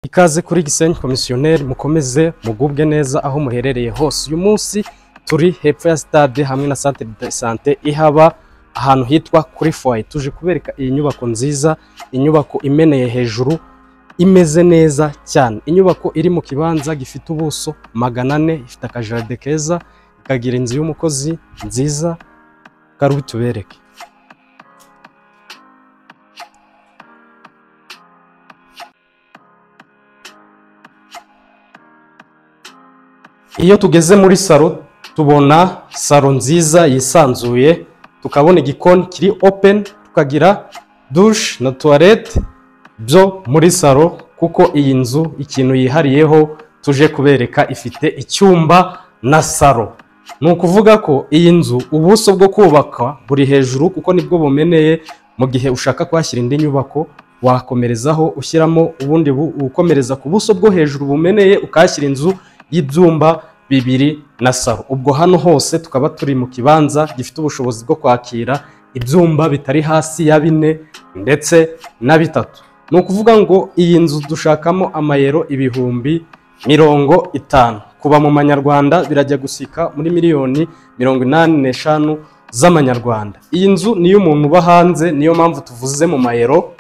Ikaze kuri Gisenyi Komisiyoneri, mukomeze mugubwe neza aho muherereye hose. Uyu munsi turi hepfo ya stade hamwe na centre de santé ihaba, ahantu hitwa kuri Foyer. Tuje kubereka iyi nyubako nziza, inyubako imeneye hejuru, imeze neza cyane. Inyubako iri mu kibanza gifite ubuso 400, ifite akajaride keza, ikagira inzu y'umukozi nziza. Karubi tubereke. Iyo tugeze muri salo tubona salo nziza yisanzuye, tukabona igikoni kiri open, tukagira douche na toilette byo muri salo, kuko iyi nzu ikintu yihariyeho tuje kubereka ifite icyumba na salo. Ni ukuvuga ko iyi nzu ubuso bwo kubaka buri hejuru kuko nibwo bumeneye. Mu gihe ushaka kuhashyira indi nyubako wakomerezaho ushyiramo ubundi ukomereza ku buso bwo hejuru bumeneye, ukahashyira inzu y'ibyumba 2 na salo. Ubwo hano hose tukaba turi mu kibanza gifite ubushobozi bwo kwakira ibyumba bitari hasi ya 4 ndetse na 3. Ni ukuvuga ngo iyi nzu dushakamo amayero 50,000 kuba mu manyarwanda birajya gusika muri miliyoni 85 z'amanyarwanda. Iyi nzu niyo umuntu uba hanze, niyo mpamvu tuvuze mu mayero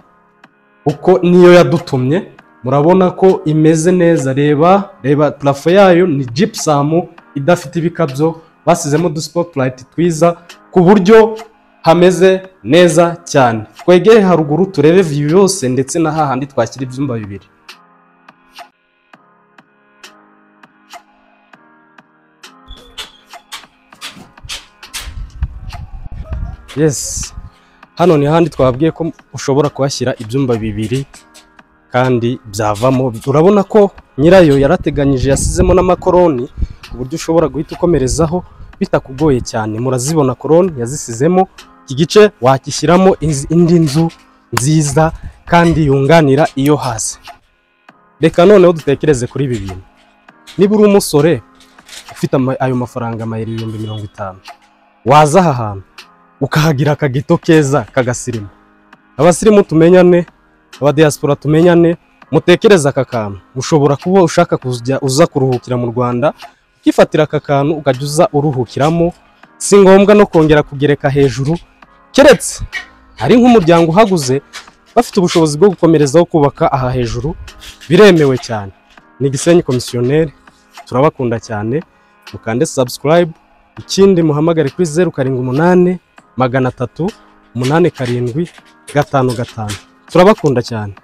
kuko niyo yadutumye. Murabona ko imeze neza, reba reba plafo yayo ni gypsum idafite ibikabyo, basizemo du spotlight twiza ku buryo hameze neza cyane. Twegere haruguru turebe view yose ndetse na hahandi twashyira ibyumba 2. Yes, hano ni handi twabwiye ko ushobora kuhashyira ibyumba 2 kandi byavamo. Urabona ko nyirayo yarateganyije, yasizemo n'amakoroni ku buryo ushobora guhita ukomerezaho bitakugoye cyane. Murazibona koroni yazisizemo. Iki gice wakishyiramo indi nzu nziza kandi yunganira iyo hasi. Reka noneho dutekereze kuri ibi bintu. Niba uri umusore ufite ayo mafaranga amayero 50,000, waza aha hantu ukahagira akagito keza kagasirimu. Abasirimu tumenyane, aba diaspora tumenyane, mutekereza aka kantu. Ushobora kuba ushaka kujya uza kuruhukira mu Rwanda, ukifatira aka kantu ukajya uza uruhukiramo. Si ngombwa no kongera kugereka hejuru, keretse ari nk'umuryango uhaguze bafite ubushobozi bwo gukomerezaho kubaka aha hejuru, biremewe cyane. Ni Gisenyi Komisiyoneri, turabakunda cyane. Mukande subscribe, ikindi muhamagare kuri 078 300 87 55. Turabakunda cyane.